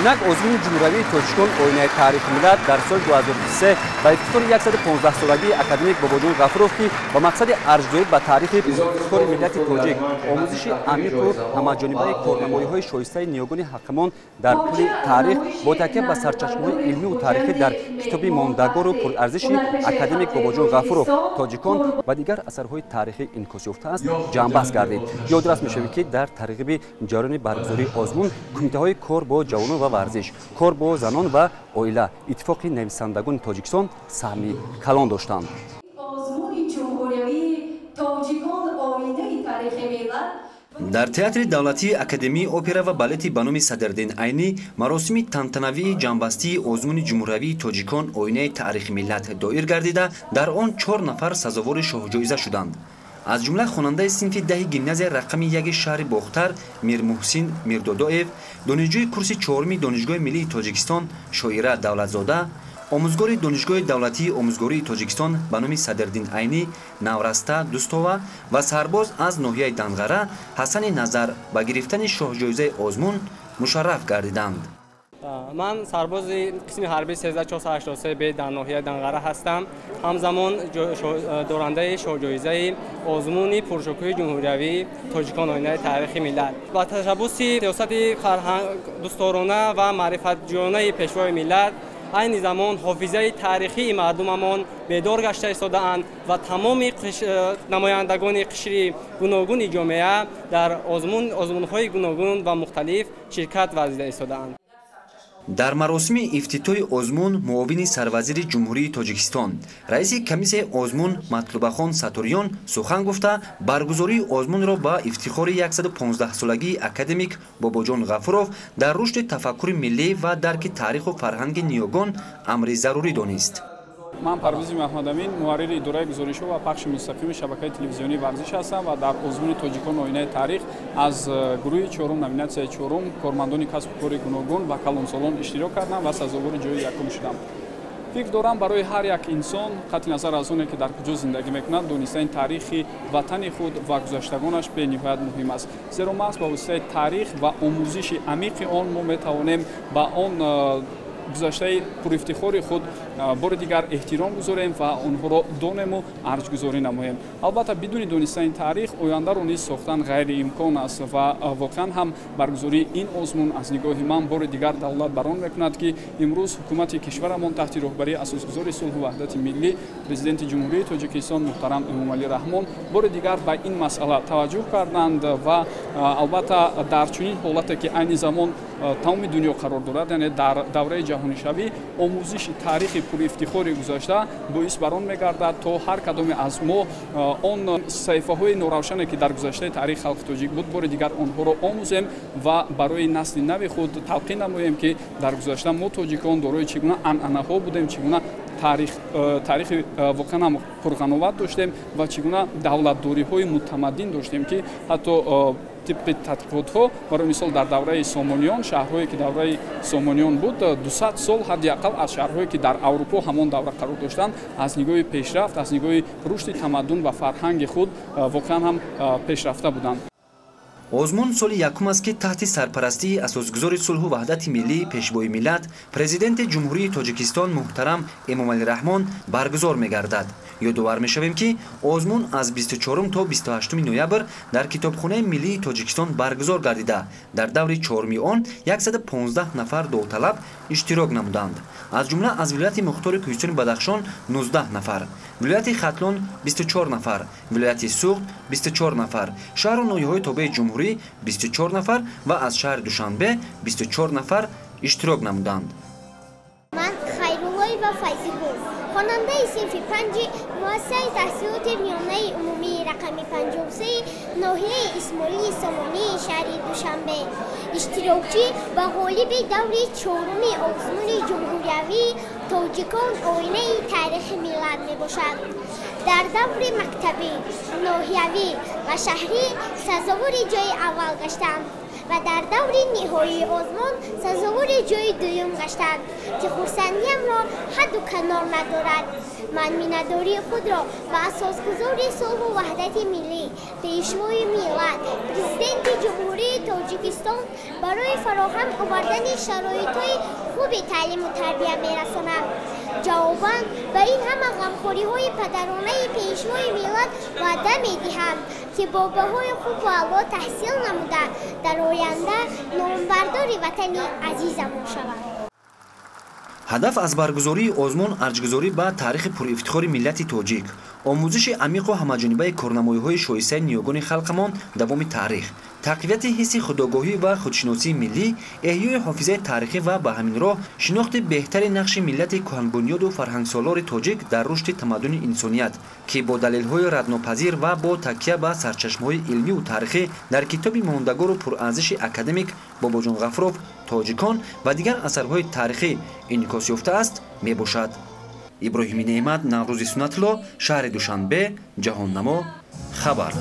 Инак озмуни ҷумҳуриявии Тоҷикон «Оинаи таърихи миллат» дар соли 2023 ба ифтихори 115-солагии академик Бобоҷон Ғафуров, ки ба мақсади арҷдорӣ ба таърихи ифтихори миллати тоҷик, омӯзиши амиқу ҳамаҷонибаи корнамоиҳои шоистаи ниёгони ҳаққамон дар тӯли таърих бо такя ба сарчашмаҳои илмиву таърихӣ дар китоби мондагору пурарзиши академик Бобоҷон Ғафуров «Тоҷикон» ва дигар асарҳои таърихӣ инъикос ёфтааст, ҷамъбаст гардид. Ёдрас мешавем, ки дар тарғиби ҷараёни баргузории озмун кумитаҳои кор бо ҷавонон ва варзиш, кор бо занон ва оила, Иттифоқи нависандагони Тоҷикистон саҳми калон доштанд. Озмуни ҷумҳуриявии «Тоҷикон оинаи таърихи миллат». Дар Театри давлатии академияи опера ва балети ба номи Садриддин Айнӣ маросими тантанавии ҷамъбастии озмуни ҷумҳуриявии «Тоҷикон оинаи таърихи миллат» доир гардида, дар он чор нафар сазовори шоҳҷоиза шуданд. Аз ҷумла хонандаи синфи 10-и гимназияи рақами 1-и шаҳри Бохтар Мирмуҳсин Мирдодоев, донишҷӯи курси чоруми Донишгоҳи миллии Тоҷикистон Шоира Давлатзода, омӯзгори Донишгоҳи давлатии омӯзгории Тоҷикистон ба номи Садриддин Айнӣ Навраста Дустова ва сарбоз аз ноҳияи Данғара Ҳасани Назар ба гирифтани шоҳҷоизаи озмун мушарраф гардиданд. Ман сарбози қисми ҳарбии 13483 б дар ноҳияи Данғара ҳастам, ҳамзамон дорандаи шоҳҷоизаи озмуни пуршукӯҳи ҷумҳуриявии «Тоҷикон оинаи таърихи миллат». Ба ташаббуси сиёсати фарҳангдӯсторона ва маърифатҷӯёнаи Пешвои миллат, айни замон ҳофизаи таърихии мардумамон бедор гашта истодаанд ва тамоми намояндагони қишри гуногуни ҷомеа дар озмунҳои гуногун ва мухталиф ширкат варзида истодаанд. Дар маросими ифтитоҳи озмун муовини сарвазири Ҷумҳурии Тоҷикистон, раиси комиссияи озмун Матлубахон Саториён сухан гуфта, баргузории озмунро ба ифтихори 115-солагии академик Бобоҷон Ғафуров дар рушди тафаккури миллӣ ва дарки таъриху фарҳанги ниёгон амри зарурӣ донист. Ман Парвизи Маҳмадамин, муҳаррири идораи гузоришҳо ва пахши мустақими шабакаи телевизионии Варзиш ҳастам ва дар озмуни «Тоҷикон оинаи таърих» аз гурӯҳи чорум, номинатсияи чорум, кормандони касбу кори гуногун ва калонсолон иштирок кардам ва сазовори ҷои якум шудам. Фикр дорам, барои ҳар як инсон, қатъи назар аз оне ки дар куҷо зиндагӣ мекунад, донистани таърихи ватани худ ва гузаштагонаш бениҳоят муҳим аст, зеро маҳз ба воситаи таърих ва омӯзиши амиқи он мо метавонем ба он гузаштаи пурифтихори худ бори дигар эҳтиром гузорем ва онҳоро донему арҷгузорӣ намоем. Албатта, бидуни донистани таърих ояндаро низ сохтан ғайриимкон аст ва воқеан ҳам баргузории ин озмун аз нигоҳи ман бори дигар далолат бар он мекунад, ки имрӯз ҳукумати кишварамон таҳти роҳбарии асосгузори сулҳу ваҳдати миллӣ, Президенти Ҷумҳурии Тоҷикистон муҳтарам Эмомалӣ Раҳмон бори дигар ба ин масъала таваҷҷӯҳ карданд ва албатта дар чунин ҳолате ки айни замон тамоми дунё қарор дорад, яъне дар давраи ҷаҳонишавӣ, омӯзиши таърихи пурифтихори гузашта боис бар он мегардад, то ҳар кадоме аз мо он саҳифаҳои норавшане, ки дар гузаштаи таърихи халқи тоҷик буд, бори дигар онҳоро омӯзем ва барои насли нави худ талқин намоем, ки дар гузашта мо, тоҷикон, дорои чӣ гуна анъанаҳо будем, чӣ гуна таърихи воқеан ҳам пурғановат доштем ва чӣ гуна давлатдориҳои мутамаддин доштем, ки ҳатто тибқи тадқиқотҳо, барои мисол, дар давраи Сомониён, шаҳрҳое ки давраи Сомониён буд, 200 сол ҳадди ақал аз шаҳрҳое ки дар Аврупо ҳамон давра қарор доштанд, аз нигоҳи пешрафт, аз нигоҳи рушди тамаддун ва фарҳанги худ воқеан ҳам пешрафта буданд. Озмун соли якум аст, ки таҳти сарпарастии асосгузори сулҳу ваҳдати миллӣ, Пешвои миллат, Президенти Ҷумҳурии Тоҷикистон муҳтарам Эмомалӣ Раҳмон баргузор мегардад. Ёдовар мешавем, ки озмун аз 24 то 28 ноябр дар Китобхонаи миллии Тоҷикистон баргузор гардида, дар даври чоруми он 115 нафар довталаб иштирок намуданд. Аз ҷумла аз вилояти мухтори Кӯҳистони Бадахшон 19 нафар, вилояти Хатлон 24 нафар, вилояти Суғд 24 нафар, шаҳру ноҳияҳои тобеи ҷумҳурӣ 24 нафар ва аз шаҳри Душанбе 24 нафар иштирок намуданд. Ман Хайруллоева Файзигул, хонандаи синфи панҷи муассисаи таҳсилоти миёнаи умумии рақами 53 ноҳияи Исмоили Сомонии шаҳри Душанбе, иштирокчӣ ва ғолиби даври чоруми озмуни ҷумҳуриявии «Тоҷикон оинаи таърихи миллат» мебошад. Дар даври мактабӣ, ноҳиявӣ ва шаҳрӣ сазовори ҷои аввал гаштам ва дар даври ниҳоии озмун сазовори Соҳиби ҷойи дуюм гаштам, ки хурсандиамро ҳадду канор надорад. Ман миннатдории худро ба асосгузори сулҳу ваҳдати миллӣ, Пешвои миллат, Президенти Ҷумҳурии Тоҷикистон барои фароҳам овардани шароитҳои хуби таълиму тарбия мерасонам. Ҷавобан ба ин ҳама ғамхориҳои падаронаи Пешвои миллат ваъда медиҳам, ки бо баҳои хубу аъло таҳсил намуда, дар оянда номбардори ватани азизамон шавам. Ҳадаф аз баргузории озмун арҷгузорӣ ба таърихи пурифтихори миллати тоҷик, омӯзиши амиқу ҳамаҷонибаи корнамоиҳои шоистаи ниёгони халқамон давоми таърих, тақвияти ҳисси худогоҳӣ ва худшиносии миллӣ, эҳёи ҳофизаи таърихӣ ва ба ҳамин роҳ шинохти беҳтари нақши миллати кӯҳанбунёду фарҳангсолори тоҷик дар рушди тамаддуни инсоният, ки бо далелҳои раднопазир ва бо такя ба сарчашмаҳои илмиву таърихӣ дар китоби мондагору пурарзиши академик Бобоҷон Ғафуров «Тоҷикон» ва дигар асарҳои таърихӣ инъикос ёфтааст, мебошад. Иброҳими Неъмат, Наврӯзи Суннатулло, шаҳри Душанбе, Ҷаҳоннамо, хабар.